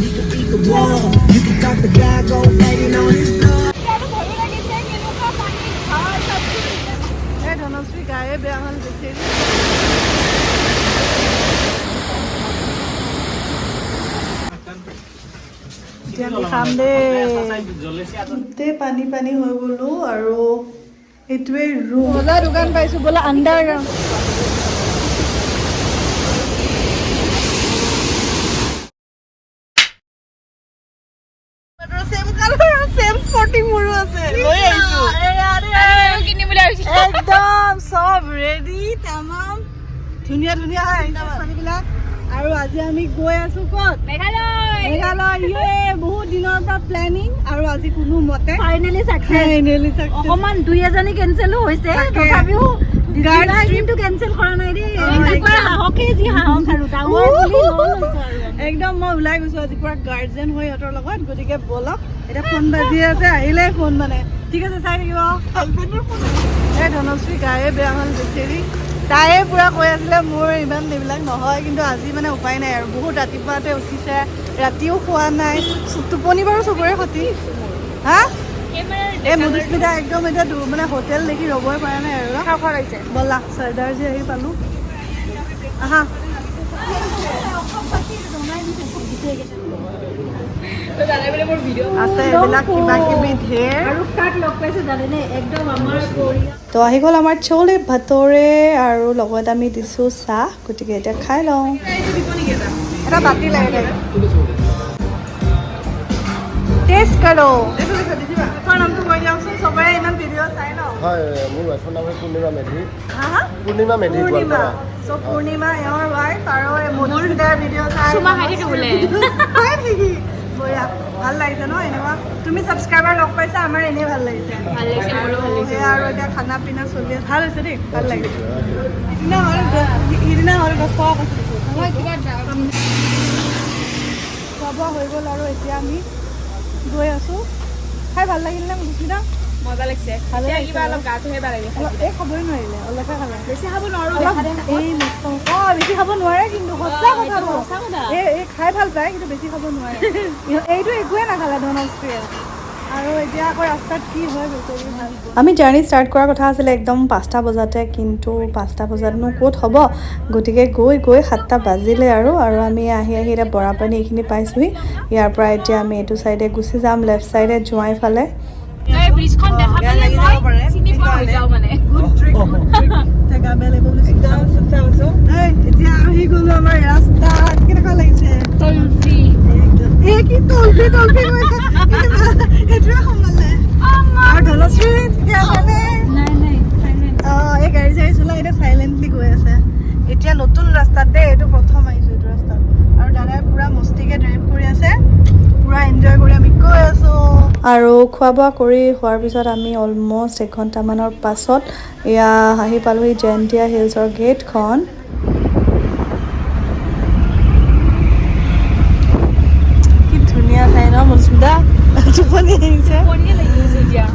He can beat the wall. You can talk to God, go banging on his door. ভয়ো লাগিছে, কেনেকুৱা পানী ধাৰ চাবচোন। এই ধনশ্ৰী গায়ে বেয়া হ'ল বেছি। এতিয়া আমি খাম দেই। গোটেই পানী পানী হৈ গ'লো আৰু এইটোৱে ৰুম। মজা দোকান পাইছো, বোলা আণ্ডাৰ। চেম কালাৰ, চেম স্পৰ্টিং মোৰো আছে, লৈ আহিছো। কিনিম বুলি ভাবিছো। একদম চব ৰেডি, তামাম ধুনীয়া ধুনীয়া হৈ আহিছে ছোৱালীবিলাক। আৰু আজি আমি গৈ আছো ক'ত? মেঘালয়। মেঘালয়। ইয়ে, বহুত দিনৰ পৰা প্লেনিং আৰু আজি কোনো মতে ফাইনেলি ছাকচেছ। Finally success. অকমান দুই এজনী কেনচেলো হৈছে। তাকে। তথাপিও Girls trip। কিন্তু কেনচেল কৰা নাই দেই। একদম। সাহসে যি সাহস আৰু ডাঙৰ বুলি লৈ লৈছো আৰু আমি। একদম মই ওলাই গৈছো আজি পুৰা গাৰ্জেন হৈ সিহঁতৰ লগত। গতিকে ব'লক, এতিয়া ফোন বাজি আছে, আহিলে ফোন মানে। ঠিক আছে, চাই থাকিব। হাজবেণ্ডৰ ফোন। এই ধনশ্ৰী গায়ে বেয়া হ'ল বেচেৰি। তায়ে পুৰা কৈ আছিলে মোৰ ইমান এইবিলাক নহয়, কিন্তু আজি মানে উপায় নাই আৰু। বহুত ৰাতিপুৱাতে উঠিছে, ৰাতিও খোৱা নাই। টোপনি বাৰু চবৰে ক্ষতি। হা, এই মধুস্মিতা একদম এতিয়া মানে হোটেল দেখি ৰ'বই পৰা নাই আৰু ন। ব'লা, চৰ্দাৰজী আহি পালোঁ, আহা। আছে এইবিলাক কিবা কিবি ঢেৰ। আৰু কাক লগ পাইছো জানেনে? একদম আমাৰ পৰিয়াল। তো আহি গ'ল আমাৰ চৌলে ভাতৰে আৰু লগত আমি দিছোঁ চাহ। গতিকে এতিয়া খাই লওঁ। এটা বাতি লাগে, টেষ্ট কৰো। তোমাৰ নামটো কৈ দিয়কচোন, চবৰে ইমান ভিডিঅ' চাই ন। হয়, মোৰ ৱাইফৰ নাম হ'ল পূৰ্ণিমা মেধি। হা হা পূৰ্ণিমা মেধি। পূৰ্ণিমা। গোৱালপাৰা। চ' পূৰ্ণিমা এওঁৰ ৱাইফ আৰু এই মধুস্মিতাৰ ভিডিঅ' চাই। চুমা খাই থাকে বোলে। হয় নেকি? বঢ়িয়া, ভাল লাগিছে ন? এনেকুৱা তুমি ছাবস্ক্ৰাইবাৰ লগ পাইছা, আমাৰ এনেই ভাল লাগিছে। ভাল লাগিছে, মোৰো ভাল লাগিছে। সেয়া আৰু এতিয়া খানা পিনা চলি আছে। ভাল হৈছে দেই, ভাল লাগিছে। সিদিনা হ'ল 10 টকা কৈছিলোঁ। খোৱা বোৱা হৈ গ'ল আৰু এতিয়া আমি গৈ আছোঁ। খাই ভাল লাগিল নে মধুস্মিতা? মজা লাগিছে। ভালে এতিয়া লাগিছে। কিবা অলপ গাটোহে বেয়া লাগিছে। অলপ এই খাবই নোৱাৰিলে, অলপহে খালে। বেছি খাব নোৱাৰো। অলপ এই মস্ত, অঁ, বেছি খাব নোৱাৰে কিন্তু, সঁচা কথা। এইটো সঁচা কথা। এই খাই ভাল পায় কিন্তু বেছি খাব নোৱাৰে। এইটো একোৱে নাখালে ধনশ্ৰীয়ে। আৰু এতিয়া আকৌ ৰাস্তাত কি হয় বেচেৰি ভাল। আমি জাৰ্ণি ষ্টাৰ্ট কৰাৰ কথা আছিলে একদম 5টা বজাতে, কিন্তু 5টা বজাতনো ক'ত হ'ব? গতিকে গৈ গৈ 7টা বাজিলে আৰু আমি আহি আহি এতিয়া বৰাপানী এইখিনি পাইছোঁহি। ইয়াৰ পৰা এতিয়া আমি এইটো চাইডে গুচি যাম, লেফ্ট চাইডে জোঁৱাই ফালে। এই ব্ৰিজখন দেখা পালে মই চিনি পোৱা হৈ যাওঁ মানে। Good trick, good trick. জেগা বেয়া লাগিব বুলি। এই, এতিয়া আহি গ'লো আমাৰ ৰাস্তাত। কেনেকুৱা লাগিছে? তলফি। এই কি তলফি তলফি কৈছে, সেইটোৱে সোমালে। আৰু ধনশ্ৰী ঠিকে আছেনে? নাই নাই, silent। অঁ, এই গাড়ী চাড়ী চলাই এতিয়া চাইলেণ্টলি গৈ আছে। এতিয়া নতুন ৰাস্তাত দেই, এইটো প্ৰথম আহিছোঁ এইটো ৰাস্তাত। আৰু দাদাই পুৰা মস্তিকে ড্ৰাইভ কৰি আছে, পুৰা এনজয় কৰি আমি গৈ আছোঁ। আৰু খোৱা বোৱা কৰি হোৱাৰ পিছত আমি অলমষ্ট এঘণ্টামানৰ পাছত এয়া আহি পালোহি জয়ন্তীয়া হিলছৰ গেটখন। কি ধুনীয়া ঠাই ন মধুস্মিতা? টোপনি আহিছে। টোপনিয়ে লাগি গৈছে এতিয়া।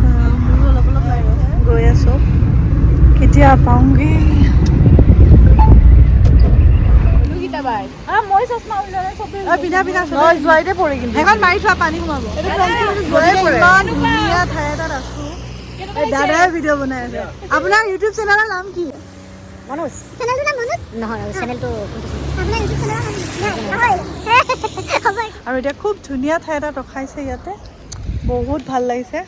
মোৰো অলপ অলপ লাগিছে। গৈ আছোঁ, কেতিয়া পাওঁগৈ। মই চশমা ওলোৱা নাই, চবেই। পিন্ধা পিন্ধা, যোৱাইতে পৰে কিন্তু। সেইখন মাৰি থোৱা, পানী সোমাব। ইমান ধুনীয়া ঠাই এটাত আছো। এই দাদাই ভিডিঅ' বনাই আছে। আপোনাৰ ইউটিউব চেনেলৰ নাম কি? মনোজ। চেনেলটোৰ নাম মনোজ নহয়, চেনেলটো আপোনাৰ ইউটিউব চেনেলৰ নাম নহয়। আৰু এতিয়া খুব ধুনীয়া ঠাই এটাত ৰখাইছে ইয়াতে, বহুত ভাল লাগিছে।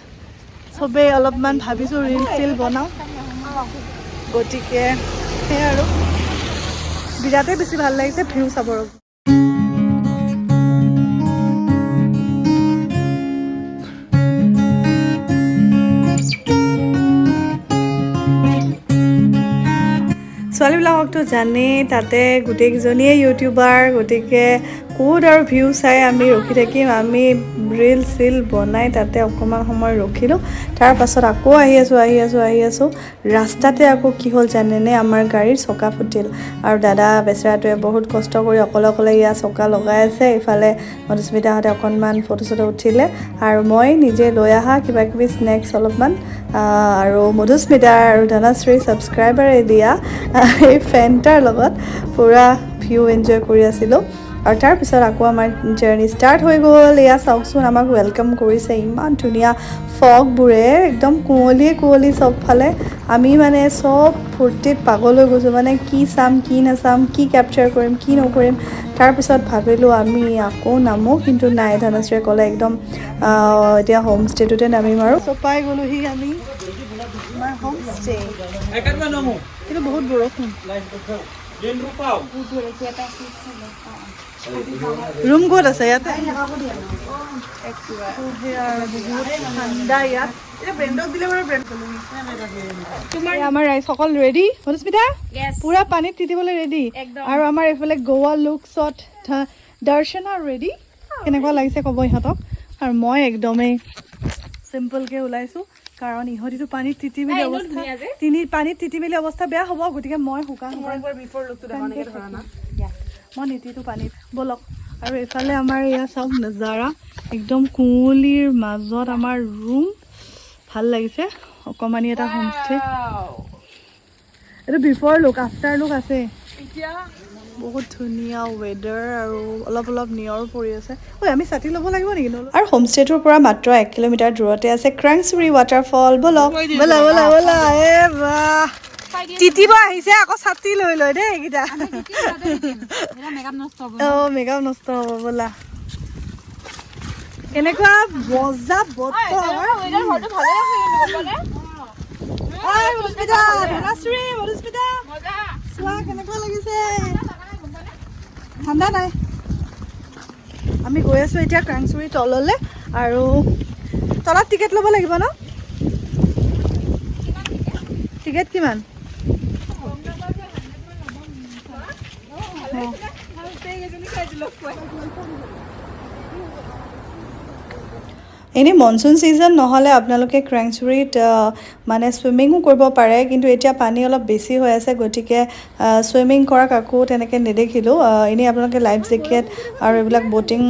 চবেই অলপমান ভাবিছোঁ ৰিল চিল বনাওঁ। গতিকে সেয়াই আৰু বিৰাটেই বেছি ভাল লাগিছে ভিউ চাব। ৰ'ব। ছোৱালীবিলাককতো জানেই, তাতে গোটেইকেইজনীয়ে ইউটিউবাৰ। গতিকে ক'ত আৰু ভিউ চাই আমি ৰখি থাকিম? আমি ৰিল চিল বনাই তাতে অকণমান সময় ৰখিলোঁ। তাৰ পাছত আকৌ আহি আছোঁ, আহি আছোঁ, আহি আছোঁ। ৰাস্তাতে আকৌ কি হ'ল জানেনে? আমাৰ গাড়ীৰ চকা ফুটিল আৰু দাদা বেচেৰাটোৱে বহুত কষ্ট কৰি অকলে অকলে ইয়াৰ চকা লগাই আছে। ইফালে মধুস্মিতাহঁতে অকণমান ফটো চটো উঠিলে আৰু মই নিজে লৈ অহা কিবা কিবি স্নেক্স অলপমান আৰু মধুস্মিতা আৰু ধনশ্ৰী ছাবস্ক্ৰাইবাৰে দিয়া এই ফেনটাৰ লগত পূৰা ভিউ এনজয় কৰি আছিলোঁ। আৰু তাৰপিছত আকৌ আমাৰ জাৰ্ণি ষ্টাৰ্ট হৈ গ'ল। এয়া চাওকচোন, আমাক welcome কৰিছে ইমান ধুনীয়া ফগবোৰে, একদম কুঁৱলীয়ে কুঁৱলী চবফালে। আমি মানে চব ফূৰ্তিত পাগল হৈ গৈছোঁ, মানে কি চাম, কি নাচাম, কি কেপচাৰ কৰিম, কি নকৰিম। তাৰপিছত ভাবিলোঁ আমি আকৌ নামো, কিন্তু নাই, ধনশ্ৰীয়ে ক'লে একদম এতিয়া হোমষ্টেটোতে নামিম। আৰু চব পাই গ'লোহি আমি আমাৰ হোমষ্টে, কিন্তু বহুত বৰষুণ। ৰুম ক'ত আছে ইয়াতে? বহুত ঠাণ্ডা ইয়াত। এতিয়া ব্ৰেণ্ডক দিলে বাৰু ব্ৰেণ্ড। আমাৰ ৰাইজসকল ৰেডি। মধুস্মিতা পুৰা পানীত তিতিবলৈ ৰেডি আৰু আমাৰ এইফালে গোৱা লুকছত দৰ্শনা ৰেডি। কেনেকুৱা লাগিছে ক'ব ইহঁতক। আৰু মই একদমেই চিম্পলকৈ ওলাইছোঁ, কাৰণ ইহঁতিতো পানীত তিতি মেলি অৱস্থা, তিনি পানীত তিতি মেলি অৱস্থা বেয়া হ'ব। গতিকে মই শুকান শুকান, মই নীতিটো পানীত। ব'লক। আৰু এইফালে আমাৰ এয়া চাওক নজাৰা, একদম কুঁৱলীৰ মাজত আমাৰ ৰুম। ভাল লাগিছে, অকণমানি এটা হোমষ্টে। এইটো বিফৰ লুক, আফটাৰ লুক আছে। বহুত ধুনীয়া ৱেডাৰ আৰু অলপ অলপ নিয়ৰো পৰি আছে। ঐ, আমি ছাতি ল'ব লাগিব নেকি? নল'ব। আৰু হোমষ্টেটোৰ পৰা মাত্ৰ 1 কিলোমিটাৰ দূৰতে আছে ক্ৰাংচুৰি ৱাটাৰফল। ব'লক। ব'লা ব'লা ব'লা। এ বাহ, তিতিব আহিছে আকৌ ছাতি লৈ লৈ দেই এইকেইটা। মেকআপ নষ্ট হ'ব। অ, মেকআপ নষ্ট হ'ব। ব'লা। কেনেকুৱা মজা বতৰ! ঐ মধুস্মিতা, ধনশ্ৰী, মধুস্মিতা, চোৱা কেনেকুৱা লাগিছে। ঠাণ্ডা নাই। আমি গৈ আছোঁ এতিয়া ক্ৰাংচুৰি তললৈ আৰু তলত টিকেট ল'ব লাগিব ন? টিকেট কিমান? অঁ। এনেই মনচুন ছিজন নহ'লে আপোনালোকে ক্ৰেংচুৰিত মানে চুইমিঙো কৰিব পাৰে, কিন্তু এতিয়া পানী অলপ বেছি হৈ আছে, গতিকে চুইমিং কৰা কাকো তেনেকৈ নেদেখিলোঁ। এনেই আপোনালোকে লাইফ জেকেট আৰু এইবিলাক ব'টিং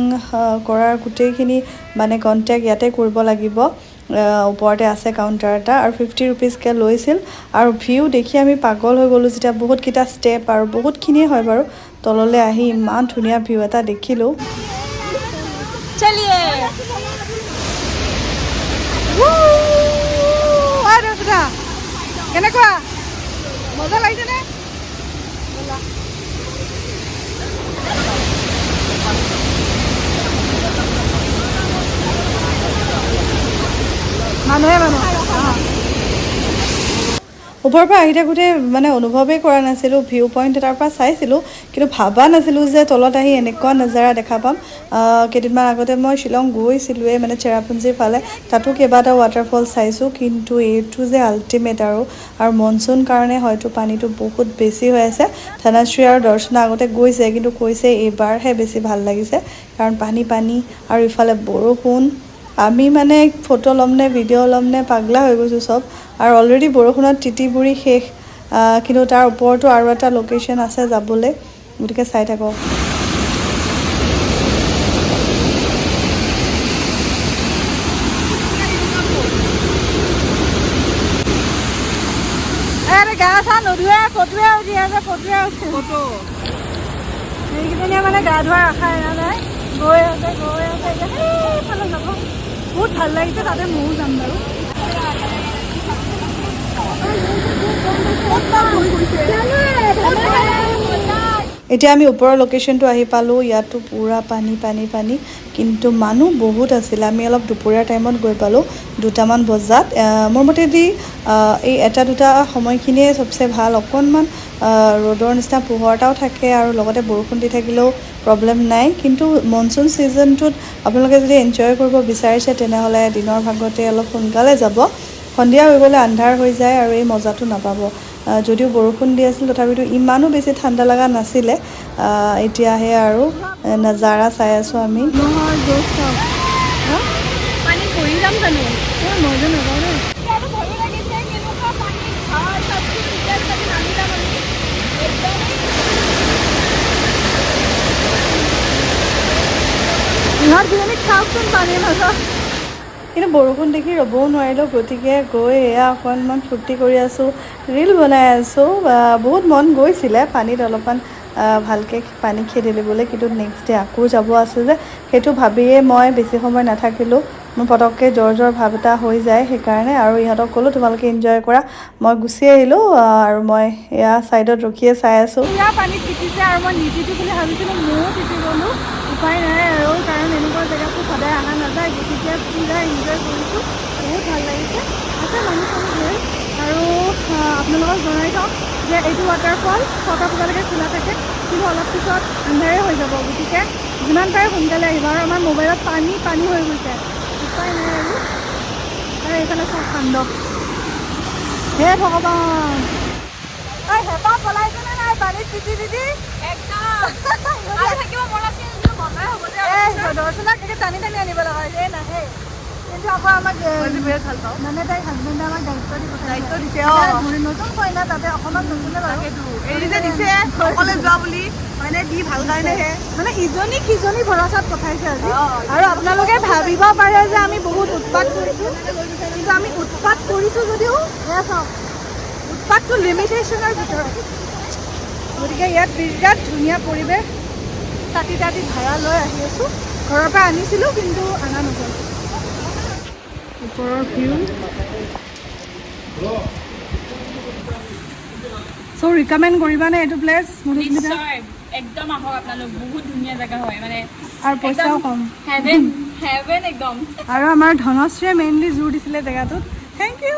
কৰাৰ গোটেইখিনি মানে কণ্টেক্ট ইয়াতে কৰিব লাগিব। ওপৰতে আছে কাউণ্টাৰ এটা আৰু 50 ৰুপিজকৈ লৈছিল। আৰু ভিউ দেখি আমি পাগল হৈ গ'লোঁ যেতিয়া বহুতকেইটা ষ্টেপ আৰু বহুতখিনিয়ে হয় বাৰু, তললৈ আহি ইমান ধুনীয়া ভিউ এটা দেখিলোঁ। चलिए। ঐ দেউতা, কেনেকুৱা মজা লাগিছেনে? ব'লা। মানুহে মানুহ অঁ। ওপৰৰ পৰা আহি থাকোঁতে মানে অনুভৱেই কৰা নাছিলোঁ। ভিউ পইণ্ট এটাৰ পৰা চাইছিলোঁ, কিন্তু ভবা নাছিলোঁ যে তলত আহি এনেকুৱা নজাৰা দেখা পাম। কেইদিনমান আগতে মই শ্বিলং গৈছিলোঁৱেই, মানে চেৰাপুঞ্জীৰ ফালে, তাতো কেইবাটাও ৱাটাৰফল চাইছোঁ, কিন্তু এইটো যে আল্টিমেট। আৰু মনচুন কাৰণে হয়তো পানীটো বহুত বেছি হৈ আছে। ধনশ্ৰী আৰু দৰ্শনা আগতে গৈছে, কিন্তু কৈছে এইবাৰহে বেছি ভাল লাগিছে, কাৰণ পানী পানী আৰু ইফালে বৰষুণ। আমি মানে ফটো ল'ম নে ভিডিঅ' ল'ম নে পাগলা হৈ গৈছোঁ চব। আৰু অলৰেডি বৰষুণত তিতি বুৰি শেষ, কিন্তু তাৰ ওপৰতো আৰু এটা লোকেশ্যন আছে যাবলৈ, গতিকে চাই থাকক। এই গা চা নুধুৱে, ফটোৱে উঠি আছে, ফটোৱে উঠি। ফটো সেইকেইজনীয়ে মানে গা ধোৱাৰ আশা এৰা নাই। গৈ আছে, গৈ আছে, এতিয়া সেইফালে যাব। বহুত ভাল লাগিছে তাতে, ময়ো যাম বাৰু। ক'ত বা হৈ গৈছে। এতিয়া আমি ওপৰৰ লোকেশ্যনটো আহি পালোঁ। ইয়াতো পূৰা পানী পানী পানী, কিন্তু মানুহ বহুত আছিলে। আমি অলপ দুপৰীয়াৰ টাইমত গৈ পালোঁ, 2টামান বজাত। মোৰ মতেদি এই এটা দুটা সময়খিনিয়ে চবচে ভাল। অকণমান ৰ'দৰ নিচিনা পোহৰ এটাও থাকে আৰু লগতে বৰষুণ দি থাকিলেও প্ৰব্লেম নাই। কিন্তু মনচুন ছিজনটোত আপোনালোকে যদি এনজয় কৰিব বিচাৰিছে, তেনেহ'লে দিনৰ ভাগতে অলপ সোনকালে যাব। সন্ধিয়া হৈ গ'লে আন্ধাৰ হৈ যায় আৰু এই মজাটো নাপাব। যদিও বৰষুণ দি আছিল, তথাপিতো ইমানো বেছি ঠাণ্ডা লগা নাছিলে। এতিয়াহে আৰু নজাৰা চাই আছোঁ আমি। নহয়, গছ চাওক হা। পানীত পৰি যাম জানো? এই মই যে নাযাওঁ দেই। আৰু ভয়ো লাগিছে, কেনেকুৱা পানী ঘাট চাবচোন। এতিয়া চাগে নামি যাম আমি একদমেই। ইহঁত দুজনীক চাওকচোন পানীৰ মাজত। কিন্তু বৰষুণ দেখি ৰ'বও নোৱাৰিলোঁ, গতিকে গৈ এয়া অকণমান ফূৰ্তি কৰি আছোঁ, ৰীল বনাই আছোঁ। বহুত মন গৈছিলে পানীত অলপমান ভালকৈ পানী খেদিবলৈ। কিন্তু নেক্সট ডে আকৌ যাব আছে যে, সেইটো ভাবিয়ে মই বেছি সময় নাথাকিলোঁ। মোৰ পটককৈ জ্বৰ জ্বৰ ভাৱ এটা হৈ যায়, সেইকাৰণে। আৰু ইহঁতক ক'লোঁ, তোমালোকে এনজয় কৰা, মই গুচি আহিলোঁ। আৰু মই এয়া ছাইডত ৰখিয়ে চাই আছোঁ। পূৰা পানীত তিতিছে আৰু মই নিতিতো বুলি ভাবিছিলোঁ, ময়ো তিতি গ'লোঁ। উপায় নাই আৰু, কাৰণ এনেকুৱা জেগাটো সদায় অহা নাযায়। গতিকে পূৰা এনজয় কৰিছোঁ, বহুত ভাল লাগিছে। আছে মানুহ চানুহ ধেৰ। আৰু আপোনালোকক জনাই থওঁ যে এইটো ৱাটাৰফল 6টা বজালৈকে খোলা থাকে, কিন্তু অলপ পিছত আন্ধাৰে হৈ যাব। গতিকে যিমান পাৰে সোনকালে আহিব। আৰু আমাৰ মোবাইলত পানী পানী হৈ গৈছে, উপায় নাই আৰু। আৰু এইফালে চাওক সান্দহ। হে ভগৱান, ঐ হেঁপাহ পলাইছেনে নাই পানীত তিতি তিতি? একদম আৰু থাকিব মন আছিল, কিন্তু বন্ধই হ'ব যে। এই দৰ্শনাক একে টানি টানি আনিব লগা হৈছে, এই নাহে। কিন্তু আকৌ আমাক বিৰাট ভাল পাওঁ। মানে তাইৰ হাজবেণ্ডে আমাক দায়িত্ব দি পঠাইছে। দায়িত্ব দিছে, অ। নতুন কইনা তাতে অকণমান নতুনে বাৰু। এই যে দিছে অকলে যোৱা বুলি মানে দি ভাল কাৰণেহে। মানে ইজনী সিজনী ভৰসাত পঠাইছে আজি। অ। আৰু আপোনালোকে ভাবিব পাৰে যে আমি বহুত উৎপাত কৰিছোঁ, কিন্তু আমি উৎপাত কৰিছোঁ যদিও এয়া চাওক, উৎপাতটো লিমিটেশ্যনৰ ভিতৰত। গতিকে ইয়াত বিৰাট ধুনীয়া পৰিৱেশ। ছাতি তাতি ভাড়া লৈ আহি আছোঁ। ঘৰৰ পৰা আনিছিলোঁ, কিন্তু অনা নগ'ল। ওপৰৰ ভিউ। চ' ৰিকমেণ্ড কৰিবানে এইটো প্লেচ, মধুস্মিতা? নিশ্চয়, একদম আহক আপোনালোক, বহুত ধুনীয়া জেগা হয় মানে। আৰু পইচাও কম। হেভেন, হেভেন একদম। আৰু আমাৰ ধনশ্ৰীয়ে মেইনলি জোৰ দিছিলে জেগাটোত। Thank U.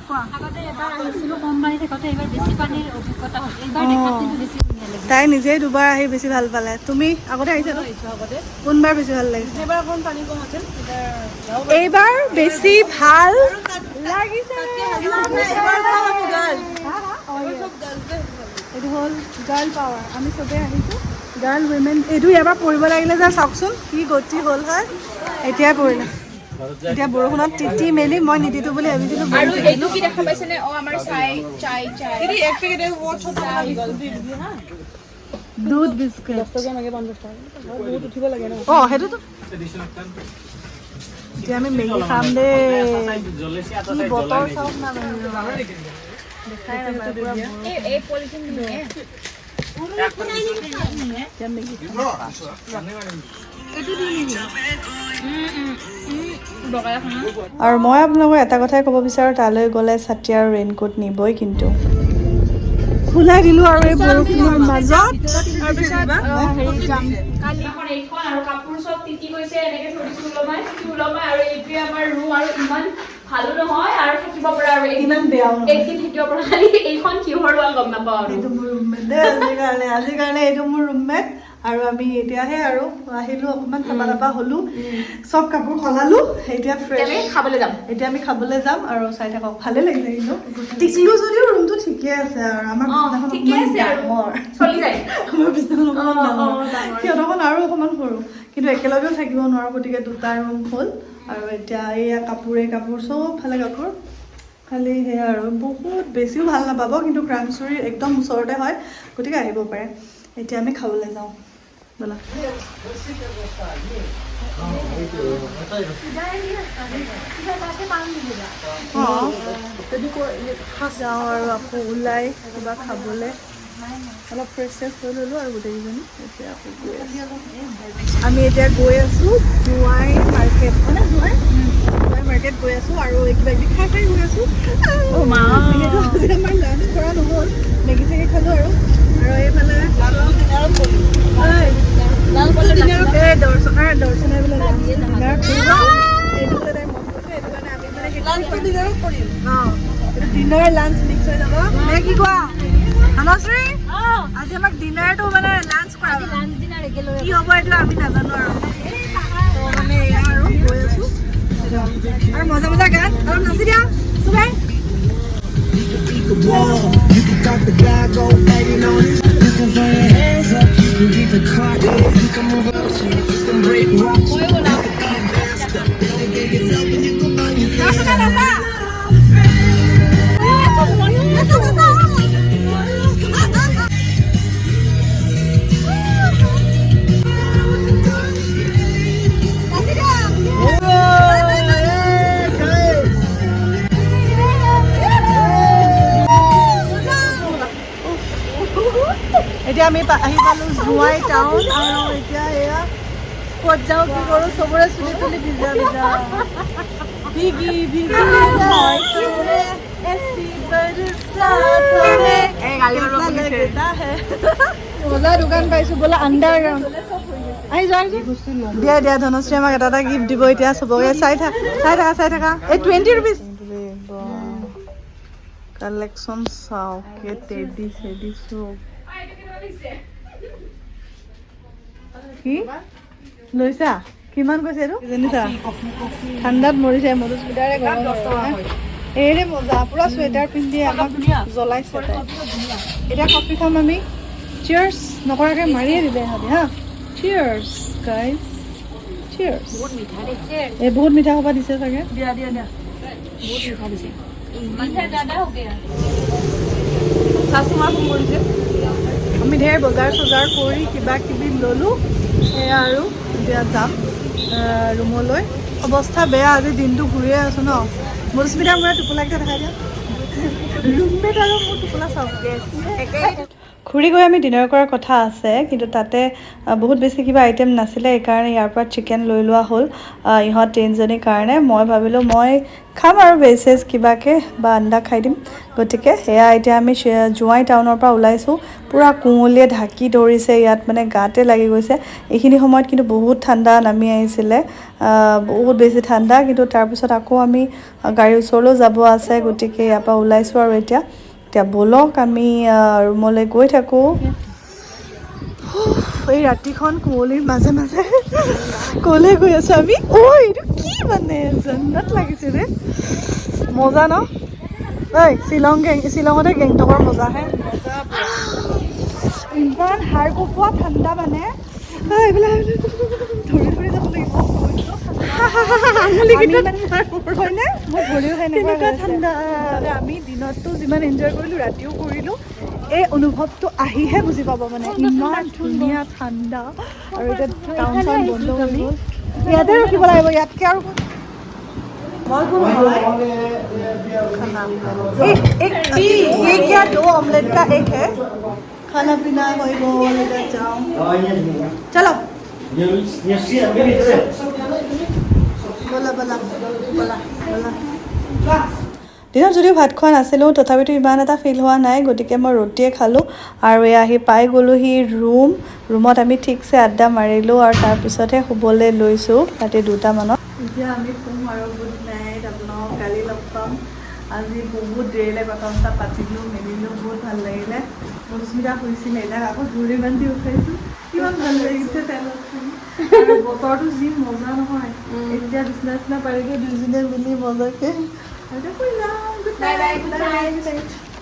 কোৱা। আগতে এবাৰ আহিছিলোঁ কম পানী থাকোঁতে, এইবাৰ বেছি পানীৰ অভিজ্ঞতা হ'ল। এইবাৰ দেখাত কিন্তু বেছি ধুনীয়া লাগিছে। তাই নিজেই দুবাৰ আহি বেছি ভাল পালে। তুমি আগতে আহিছা ন? কোনবাৰ বেছি ভাল লাগিছে? এইবাৰ অকণ পানী কম আছিল। এইবাৰ বেছি ভাল লাগিছে। হা, হা? অ, yes. এইটো হ'ল গাৰ্ল পাৱাৰ। আমি চবেই আহিছোঁ, গাৰ্ল, উইমেন। এইটো ইয়াৰ পৰা পৰিব লাগিলে যে চাওকচোন কি গতি হ'ল হয়। এতিয়াই পৰিলে, এতিয়া বৰষুণত তিতি মেলি। মই নিতিতো বুলি ভাবিছিলোঁ। আৰু এইটো কি দেখা পাইছেনে? অ, আমাৰ চাই চাই চাই। এক পেকেট দুধ বিস্কুট। অ, সেইটোতো। এতিয়া আমি মেগী খাম দেই। কি বতৰ চাওক না বাহিৰত। দেখাই নাপায়, পুৰা বৰষুণ। এই পলিথিন। এতিয়া মেগী খাম। বগাই এখন। আৰু মই আপোনালোকক এটা কথাই ক'ব বিচাৰোঁ, তালৈ গ'লে ছাতি আৰু ৰেইনকোট নিবই কিন্তু। খোলাই দিলোঁ আৰু এই বৰষুণৰ মাজত। কালিখন এইখন আৰু কাপোৰ চব তিতি গৈছে, এনেকে থৈ দিছো ওলমাই, তিতি ওলমাই। আৰু এইটোৱে আমাৰ ৰুম আৰু ইমান ভালো নহয় আৰু থাকিব পৰা আৰু ইমান বেয়াও নহয়। একদিন থাকিব পৰা। খালি এইখন কিহৰ ৱাল গম নাপাওঁ আৰু। এইটো মোৰ ৰুমমেট দেই আজিৰ কাৰণে এইটো মোৰ ৰুমমেট। আৰু আমি এতিয়াহে আৰু আহিলোঁ, অকণমান চাফা তাফা হ'লোঁ, চব কাপোৰ সলালোঁ, এতিয়া ফ্ৰেছ। আমি খাবলৈ যাম। এতিয়া আমি খাবলৈ যাম আৰু চাই থাকক। ভালে লাগিছে, কিন্তু টিকলো যদিও ৰুমটো ঠিকে আছে। আৰু আমাৰ বিছনাখন ঠিকে অকণমান আছে আৰু। ডাঙৰ। চলি যায়। আমাৰ বিছনাখন অকণমান ডাঙৰ। ডাঙৰ। সিহঁতৰখন আৰু অকণমান সৰু, কিন্তু একেলগেও থাকিব নোৱাৰোঁ, গতিকে দুটা ৰুম হ'ল। আৰু এতিয়া এইয়া কাপোৰে কাপোৰ, চবফালে কাপোৰ। খালি সেয়া আৰু বহুত বেছিও ভাল নাপাব, কিন্তু ক্ৰাংচুৰীৰ একদম ওচৰতে হয়, গতিকে আহিব পাৰে। এতিয়া আমি খাবলৈ যাওঁ ব'লা। অঁ, যাওঁ আৰু আকৌ ওলাই কিবা খাবলৈ। অলপ ফ্ৰেছ চেছ হৈ ল'লোঁ আৰু গোটেইকেইজনী এতিয়া আকৌ গৈ আছোঁ। আমি এতিয়া গৈ আছোঁ জোৱাই মাৰ্কেট, মানে জোৱাই জোৱাই মাৰ্কেট গৈ আছোঁ আৰু কিবা কিবি খাই খাই গৈ আছোঁ, যিহেতু আজি আমাৰ লাঞ্চ কৰা নহ'ল, মেগী চেগী খালোঁ। আৰু আৰু এইফালে এই দৰ্শনাৰ দৰ্শনাই বোলে লাঞ্চ ডিনাৰ কৰিব। এইটো বোলে তাইৰ মন গৈছে, সেইটো কাৰণে আমি মানে অঁ, এইটো ডিনাৰ লাঞ্চ মিক্স হৈ যাব নে কি কোৱা ধনশ্ৰী? আজি আমাক ডিনাৰটো মানে লাঞ্চ কৰাব। লাঞ্চ ডিনাৰ একেলগে। কি হ'ব এইটো আমি নাজানো। আৰু তো মানে এয়া আৰু গৈ আছো আৰু মজা মজা গান অলপ নাচি দিয়া চবে। Beat the wall. You can talk to God, go banging on it. You can throw your hands up, you can beat the clock. You can move up, you can break rocks. You can eat master. Dedicate yourself and you can find yourself. Darshana নাচা, নাচা, নাচা। নাচি দিয়া। আহি পালোঁ জোৱাই town আৰু এতিয়া এয়া ক'ত যাওঁ কি কৰোঁ, চবৰে চুলি তুলি ভিজা ভিজা। भीगी भीगी रातों में, ऐसी बरसातों में कैसा लगता है। মজা দোকান পাইছো, বোলা আণ্ডাৰগ্ৰাউণ্ড। আহি যোৱা, আহি যোৱা। দিয়া দিয়া, ধনশ্ৰী আমাক এটা এটা গিফ্ট দিব এতিয়া চবকে। চাই থাক, চাই থাকা, চাই থাকা। এই 20 ৰুপিজ। কালেকশ্যন চাওক, টেডি চেডি চব। কি লৈছা? কিমান কৈছে এইটো? জানিছা, ঠাণ্ডাত মৰিছে মধুস্মিতাৰে। গৰম এইৰে মজা, পুৰা চুৱেটাৰ পিন্ধি আমাক জ্বলাইছে তাই। এতিয়া কফি খাম আমি। চিয়াৰ্ছ নকৰাকৈ মাৰিয়ে দিলে ইহঁতি। হা, চিয়াৰ্ছ গাইজ, চিয়াৰ্ছ। এই বহুত মিঠা সোপা দিছে চাগে। দিয়া দিয়া দিয়া, মিঠা ज्यादा हो गया। শাশু মা ফোন কৰিছে। আমি ঢেৰ বজাৰ চজাৰ কৰি কিবা কিবি ল'লোঁ, সেয়া আৰু এতিয়া যাম ৰুমলৈ। অৱস্থা বেয়া, আজি দিনটো ঘূৰিয়ে আছোঁ ন। মধুস্মিতা, মোৰ টোপোলাকেইটা দেখাই দিয়া। ৰুমমেট আৰু মোৰ টোপোলা চাওক। ঘূৰি গৈ আমি ডিনাৰ কৰাৰ কথা আছে, কিন্তু তাতে বহুত বেছি কিবা আইটেম নাছিলে, সেইকাৰণে ইয়াৰ পৰা চিকেন লৈ লোৱা হ'ল ইহঁত তিনিজনীৰ কাৰণে। মই ভাবিলোঁ মই খাম আৰু ভেজ চেজ কিবাকৈ বা আণ্ডা খাই দিম। গতিকে সেয়া এতিয়া আমি জোৱাই টাউনৰ পৰা ওলাইছোঁ। পূৰা কুঁৱলীয়ে ঢাকি ধৰিছে ইয়াত, মানে গাতে লাগি গৈছে। এইখিনি সময়ত কিন্তু বহুত ঠাণ্ডা নামি আহিছিলে, বহুত বেছি ঠাণ্ডা। কিন্তু তাৰপিছত আকৌ আমি গাড়ীৰ ওচৰলৈও যাব আছে, গতিকে ইয়াৰ পৰা ওলাইছোঁ আৰু এতিয়া এতিয়া ব'লক, আমি ৰুমলৈ গৈ থাকোঁ। এই ৰাতিখন কুঁৱলীৰ মাজে মাজে ক'লৈ গৈ আছো আমি? ঐ, এইটো কি মানে জন্নত লাগিছে ৰে, মজা ন? ঐ, শ্বিলং গেং, শ্বিলঙতে গেংটকৰ মজা হে। ইমান হাড় কঁপোৱা ঠাণ্ডা, মানে ঐ, এইবিলাক ধৰি ধৰি যাব লাগিব। হয়নে? মোৰ ভৰিও সেনেকুৱা ঠাণ্ডা। আমি দিনততো যিমান এনজয় কৰিলোঁ, ৰাতিও কৰিলোঁ। এই অনুভৱটো আহিহে বুজি পাব, মানে ইমান ধুনীয়া ঠাণ্ডা। আৰু এতিয়া টাউন চাউন বন্ধ হৈ গ'ল, ইয়াতে ৰখিব লাগিব। ইয়াতকৈ আৰু মই কোন হয়? खाना एक एक, एक या दो ऑमलेट का एक है। खाना पीना হৈ গ'ল, এতিয়া যাওঁ, চলো। ব'লা ব'লা ব'লা ব'লা। দিনত যদিও ভাত খোৱা নাছিলোঁ, তথাপিতো ইমান এটা ফিল হোৱা নাই, গতিকে মই ৰুটিয়ে খালোঁ। আৰু এয়া আহি পাই গ'লোহি ৰুম। ৰুমত আমি ঠিকছে আড্ডা মাৰিলোঁ আৰু তাৰপিছতহে শুবলৈ লৈছোঁ ৰাতি 2টামানত। এতিয়া আমি শুম আৰু গুড নাইট। আপোনাক কালি লগ পাম। আজি বহুত দেৰিলৈ কথা চথা পাতিলোঁ মেলিলোঁ, বহুত ভাল লাগিলে। মধুস্মিতা শুইছিলে, এতিয়া আকৌ ধৰি বান্ধি উঠাইছোঁ। কিমান ভাল লাগিছে তাইৰ লগত থাকি। আৰু বতৰটো যি মজা নহয়, এতিয়া বিচনা চিচনা পাৰিলোঁ দুইজনীয়ে মিলি মজাকে। আৰু এতিয়া শুই যাওঁ। Good Bye bye, night. Good night. Good night.